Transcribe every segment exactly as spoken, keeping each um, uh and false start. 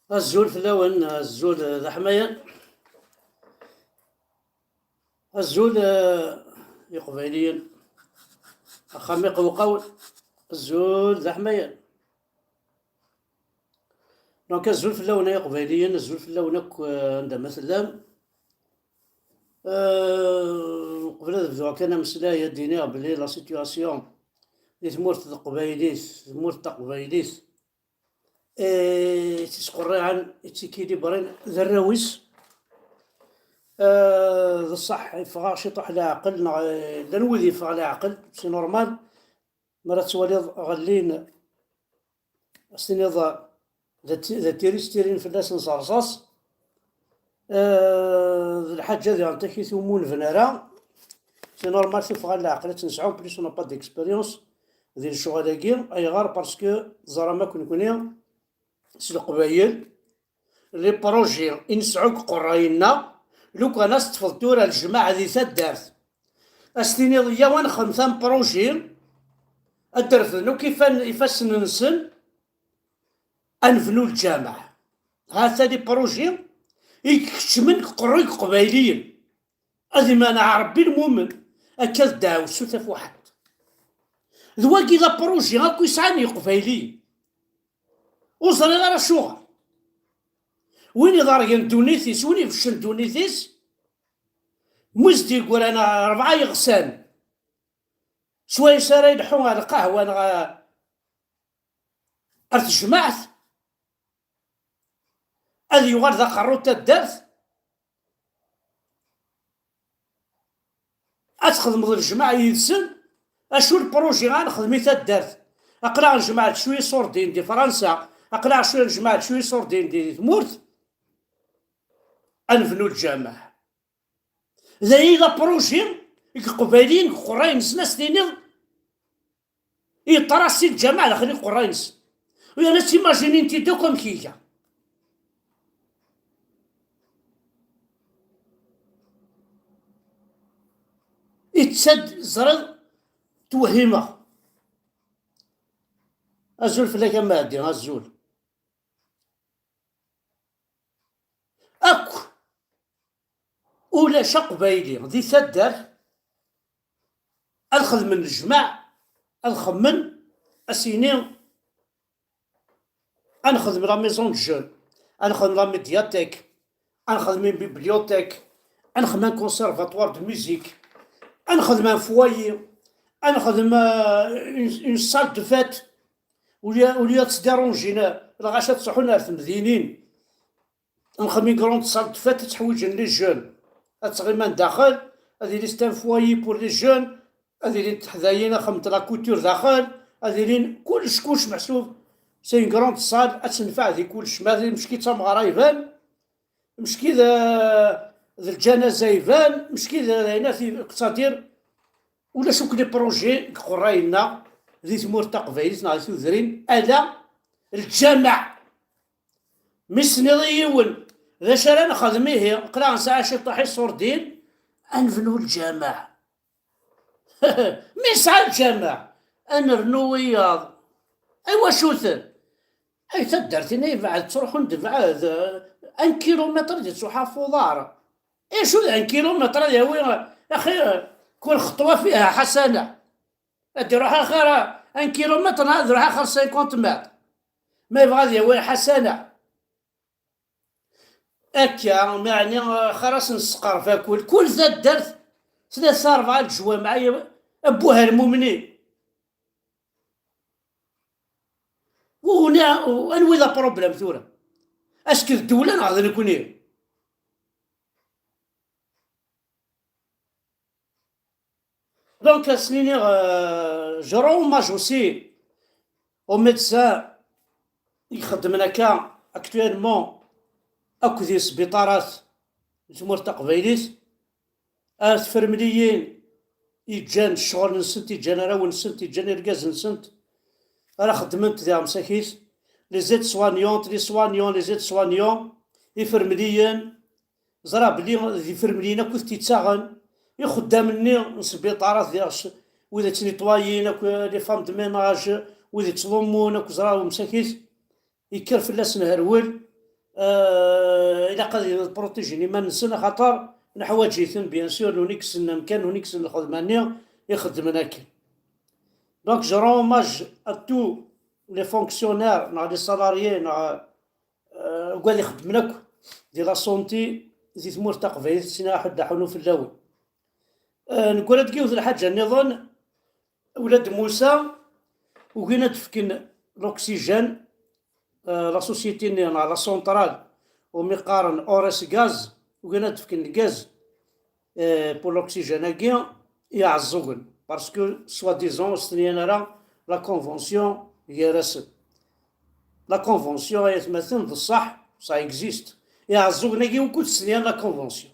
Azul fell-awen, azul d aḥmayan, azul, eh, Iqbayliyen, axxam iqewqawen, azul d aḥmayan. Donc, azul fell-awen ay Iqbayliyen, azul fell-awen akk, eh, anda ma tellam. Eh, qbel ad bduɣ kan ameslay, ad d-iniɣ belli la situation di tmurt taqbaylit, tmurt taqbaylit, eh, tisqerriɛen, ittikilibrin d arraw-is. Eh, d ṣṣeḥ, yeffeɣ-aɣ ciṭuḥ leɛqel, neɣ, eh, llan wid yeffeɣ leɛqel, c'est normal. Mi ara twaliḍ ɣellin, ad s-tiniḍ d ti-, d tiri s tirin fell-asen s rṣaṣ. Eh, d lḥaǧa diɣen takit umi ur nbin ara. C'est normal, tuffɣa n leɛqel ad tt-nesɛu, en plus on n'a pas d'expérience di lecɣal-agi. Ayɣer? Parce que teẓram akk nekni s Leqbayel, les projets i nesɛu deg uqerray-nneɣ, lukan ad s-teṭṭfeḍ tura lejmaɛ di taddart, ad s-tiniḍ yaw ad nexdem tam projet, ad d-refden akk ifan-, ifassen-nsen, ad nebnu lǧameɛ. Ha-t-a les projets i ikeččmen deg uqerruy n Iqbayliyen. Ad imaneɛ Ṛebbi lmumen, akka d ddeɛwessu tafuḥant. D wagi d apṛuji akk i sɛan Iqbayliyen. Ur ẓriɣ ara acuɣer. Win iḍergen ddunit-is, win ibecen ddunit-is, mu s-d-yeggran rebɛa yeɣsan, swayes ara ileḥḥu ar lqahwa neɣ ar tejmaɛt, ad yuɣal d aqerru n taddart, ad txedmeḍ lejmaɛ yid-sen. Acu n lpṛuji ara nexdem i taddart? Aql-aɣ nejmeɛ-d cwiya iṣurdiyen di Fransa, aql-aɣ cwiya nejmeɛ-d cwiya iṣurdiyen di, di tmurt, ad nebnu lǧameɛ. D ayen i d apṛuji i Iqbayliyen deg uqerray-nsen, ad s-tiniḍ yeṭṭer-as si lǧameɛ daxel i uqerray-nsen. U yerna timajinin-t-id akk amek iga. Ittad ẓriɣ, twehhimeɣ. Azul fell-ak a Mehdi, azul. Akk ulac aqbayli di taddart ad xedmen lejmaɛ, ad xemmen, ad s-yini, ad nexdem la maison de jeunes, ad nexdem la médiathèque, ad nexdem une bibliothèque, ad nexdem un conservatoire de musique, ad nexdem un foyer, ad nexdem, euh, une, une salle de fête, au lieu, au lieu ad ttdiṛunjin lɣaci ad ttruḥun ar temdinin. Ad nexdem une grande salle de fête ad ttḥwiǧen les jeunes. Ad ttɣiman daxel, ad yili c'est un foyer pour les jeunes, ad ilin teḥdayin axxam n la couture daxel, ad ilin kullec, kullec meḥsub. C'est une grande salle, ad tenfeɛ di kullec. Ma d mecki d tameɣra iban, mecki d, d lǧanaza iban, mecki d, d ayen, c'est-à-dire, ulac akk les projets deg uqerray-nneɣ di tmurt taqbaylit neɣ di tudrin, ala lǧameɛ. Mi s-tiniḍ i yiwen, d acu ara nexdem ihi? Aql-aɣ nesɛa ciṭuḥ iṣurdiyen, ad nebnu lǧameɛ. Mi nesɛa lǧameɛ, ad nernu wiyaḍ. Ay wacu-ten? Ay taddart-inna yebɛed, ttruḥun-d bɛed, un kilomètre di ttruḥ ɣef uḍar. Acu d un kilomètre ad yawi, axi, كل خطوة فيها حسنة. Ad iruḥ axir un kilomètre, ad iruḥ axir cinquante mètres. Ma yebɣa ad yawi lḥasana. Akka, meɛni, xir ad s-nesqerb akk, kul taddart, tlata, rebɛa leǧwameɛ, abbuh ar mumnin. U huna, u anwa i d apṛublem tura? Est-ce que d ddewla neɣ d nekni? Donc, ad s-nini, euh, je rends hommage aussi aux médecins i ixeddmen akka actuellement akk di sbiṭarat n tmurt taqbaylit, ar tfermliyin i ǧǧan ccɣel-nsent, i ǧǧan arraw-nsent, i ǧǧan irgazen-nsent, ara xeddment diɣ msakit, les aides-soignantes, les soignants, les aides-soignants, ifermliyen, ẓriɣ belli d ifermliyen akk i t-ittaɣen, ixeddam-nni n sbiṭarat, diɣ s-, wid yettnitwayin akk, les femmes de ménage, wid yettḍummun akk, ẓriɣ msakit, yekker fell-asen herwel, Euh, ilaq ad protégin iman-nsen, axaṭer neḥwaǧ-iten, bien sûr, nuni kksen amkan, nuni kksen lxedma-nni ixeddmen akken. Donc, je rends hommage à tous les fonctionnaires, neɣ les salariés, neɣ, euh, wid ixeddmen akk di la santé, di tmurt taqbaylit, sin aḥud aḥunu fell-awen. Euh, neggara-d yiwet lḥaǧa nniḍen, Ulad Musa, ugin ad d-fken l'oxygène, euh, la société-nni, neɣ la centrale, umi qqaren Ores Gaz, ugin ad d-fken lgaz, euh, pour l'oxygène-agi, i Iɛeẓẓugen. Parce que, soi-disant, ur stenyan ara la convention gar-asen. La convention, ay atmaten, d ṣṣeḥ, ça existe. Iɛeẓẓugen-agi, wukud stenyan la convention?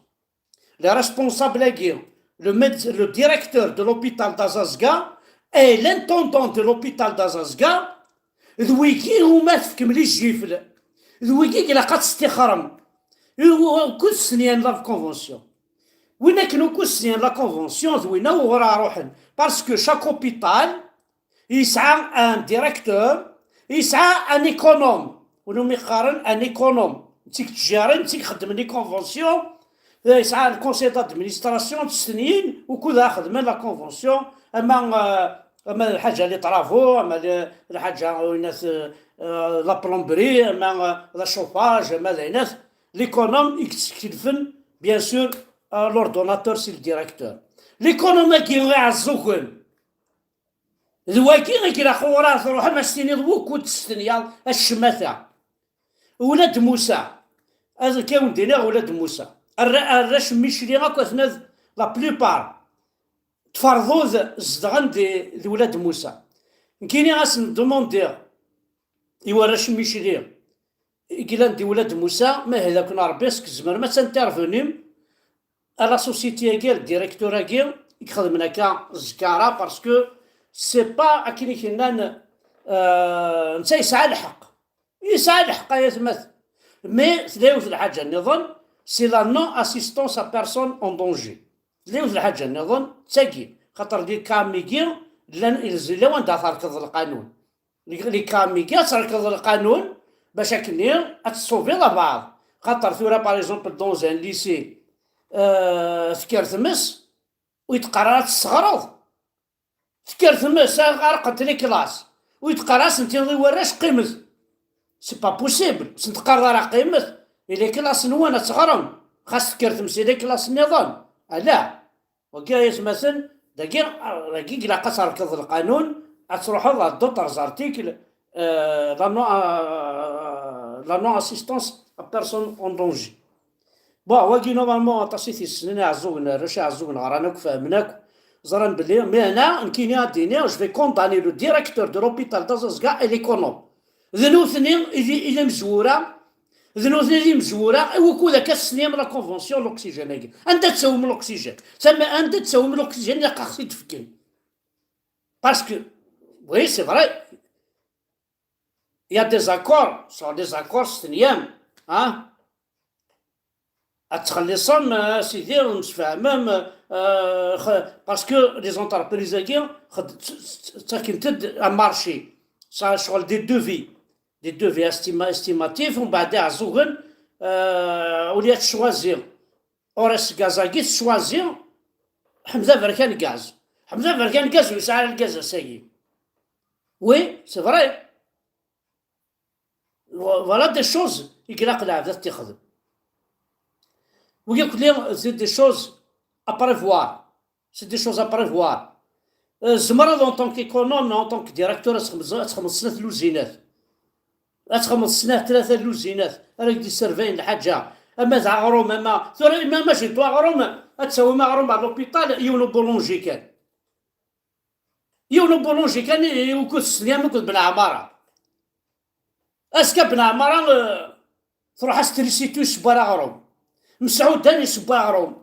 Le responsable-agi, le méde-, le directeur de l'hôpital d'Azazga et l'intendant de l'hôpital d'Azazga, d wigi umi tefkem les gifles, d wigi i ilaq ad testixrem. Wukud stenyan la convention? Win akken ukud stenyan la convention, d winna uɣur ara ruḥen. Parce que chaque hôpital yesɛa un directeur, yesɛa un économe. Win umi qqaren un économe. Netta i yettjirin, netta i ixeddmen les conventions, yesɛa le conseil d'administration, d stenyin, wukud ara xedmen la convention, ama, euh, ama d lḥaǧa les travaux, ama d lḥaǧa, euh, la plomberie, ama, euh, le chauffage, ama d ayen akk. L'économe i yettkellfen, bien sûr, euh, l'ordonnateur, c'est le directeur. L'économe-agi Iɛeẓẓugen, d wagi i ilaq ɣur-a ad truḥem ad s-tiniḍ wukud testenyaḍ a ccmata. Ulad Musa, ad k-awen-d-iniɣ Ulad Musa. Arra-, arrac n Micli akk atna d la plupart tferḍud zedɣen di, di Ulad Musa. Nekkini ad sen-demandiɣ i warrac n Micli i yellan di Ulad Musa, ma hdaken Rebbi, est-ce que tzemrem ad tintervenim à la société-agi, le directeur-agi, i ixedmen akka zkara, parce que c'est pas akken i k-nnan, euh, netta yesɛa lḥeqq. Yesɛa lḥeqq, ay atmat. Mais tella yiwet lḥaǧa nniḍen, c'est la non-assistance à personne en danger. Tella yiwet lḥaǧa nniḍen, d tagi, xaṭer les cas-agi llan, yella wanda terkeḍ lqanun. Les, les cas-agi ad terkeḍ lqanun bac akken ad tṣubiḍ abeɛḍ. Xaṭer tura, par exemple, dans un lycée, euh, tekker tmes, ur yi-d-qqar ara ad tesseɣreḍ. Tekker tmes, ɣerqent les classes, ur yi-d-qqar ara ad sen-tiniḍ i warrac qqimet. C'est pas possible, ur sen-teqqareḍ ara qqimet, i les classes-nwen ad teɣrem, xas tekker tmes i les classes nniḍen. Ala. Wagi ay atmaten, dagi, dagi ilaq ad terkeḍ lqanun, ad truḥeḍ à d'autres articles, euh, la non, euh, la non-assistance à personne en danger. Bon, wagi normalement aṭas i t-yessnen Iɛeẓẓugen, arrac Iɛeẓẓugen ɣran akk, fehmen akk, ẓran belli, mais ana, nekkini ad d-iniɣ, je vais condamner le directeur de l'hôpital d'Azazga et l'économe. D nutni i d, i d imezwura, d nutni i d imezwura, i wukud akka tesniyam la convention l'oxygène-agi. Anda d-tawim l'oxygène? Tama, anda d-tawim l'oxygène, ilaq ad ɣ-t-id-fken. Parce que, oui, c'est vrai, il y a des accords, sur des accords, steniyam, hein? Ad txelliṣem, euh, sidi, msefhamem, euh, x-, parce que les entreprises-agi, xed-, t-, t-, ttakkent-d un marché. Ça, ccɣel des devis. Des devis estima-, estimatifs, umbeɛd Iɛeẓẓugen, euh, au lieu de choisir Ores Gaz-agi, tettwazi Ḥmed Aberkan Gaz. Ḥmed Aberkan Gaz ur yesɛi ara lgaz ass-agi. Oui, c'est vrai. Vo-, voilà des choses i ilaq lɛebd ad t-ixdem. Wigi akk-nni, c'est des choses à prévoir. C'est des choses à prévoir. Euh, tzemreḍ en tant qu'économe, en tant que directeur, ad txedmeḍ, ad txedmeḍ snat luzinat. Ad txedmeḍ snat, tlata luzinat ara k-d-isservayen lḥaǧa. Ama d aɣrum, ama tura, ima, imagine-toi aɣrum, ad tawim aɣrum ɣer l'hôpital, yiwen ubulunji kan. Yiwen ubulunji kan i, i wukud testeniyam akked Ben Ɛmara. Azekka Ben Ɛmara, euh, truḥ-as trisiti, yesseww-d aɣrum. Mesɛudan, yesseww-d aɣrum.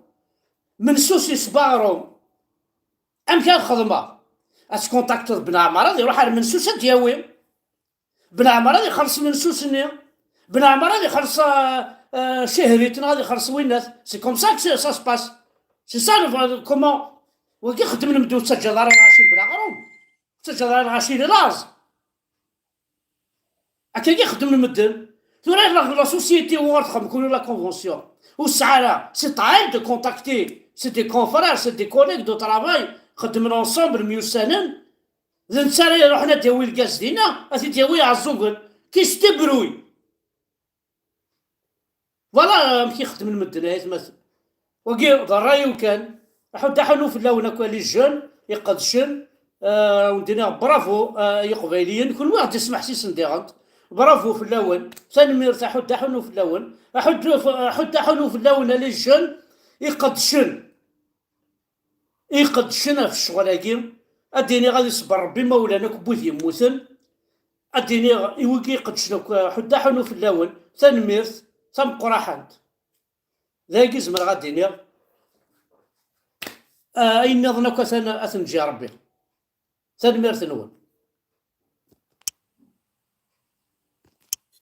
Mensus, yesseww-d aɣrum. Amek ara xedmeɣ? Ad tkuntakteḍ Ben Ɛmara, ad iruḥ ar Mensus, ad d-yawi. Ben Ɛmara ad ixelleṣ Mensus-nni. Ben Ɛmara ad ixelleṣ, euh, euh, Cihrit, neɣ ad ixelleṣ winnat. C'est comme ça que ça se passe. C'est ça le, comment. Wagi xeddmen medden, ur ttaǧǧaḍ ara lɣaci n Ben Ɛmara. Ur ttaǧǧaḍ ara lɣaci di laẓ. Akkagi xeddmen medden. Tura la, la société ur txeddem kul la convention. Ur tesɛa ara, c'est à elle de contacter, c'est des confrères, c'est des collègues de travail, xeddmen ensemble, myussanen, d netta ara iruḥen ad d-yawi lgaz dinna, ad t-id-yawi Iɛeẓẓugen, qui se débrouille. Voilà amek i xeddmen medden, ay atmaten. Wagi d ṛṛay-iw kan. Aḥuddu aḥunu fell-awen akk, a les jeunes iqedcen. Ah, wen-d-iniɣ bravo, ah, ay iqbayliyen, kunwi ɣ-d-ismeḥsisen diɣen. Bravo fell-awen, tanemmirt, aḥuddu aḥunu fell-awen. Aḥuddu f-, aḥuddu aḥunu fell-awen, a les jeunes iqedcen, iqedcen ɣef ccɣel-agi. Ad d-iniɣ ad iṣebber Ṛebbi imawlan akk n wid yemmuten. Ad d-iniɣ i wigi iqedcen akk, aḥuddu aḥunu fell-awen, tanemmirt tameqqraḥant. D ayagi zemreɣ ad d-iniɣ. Ah, ayen nniḍen akk atan ad t-neǧǧ i Ṛebbi. Tanemmirt-nwen.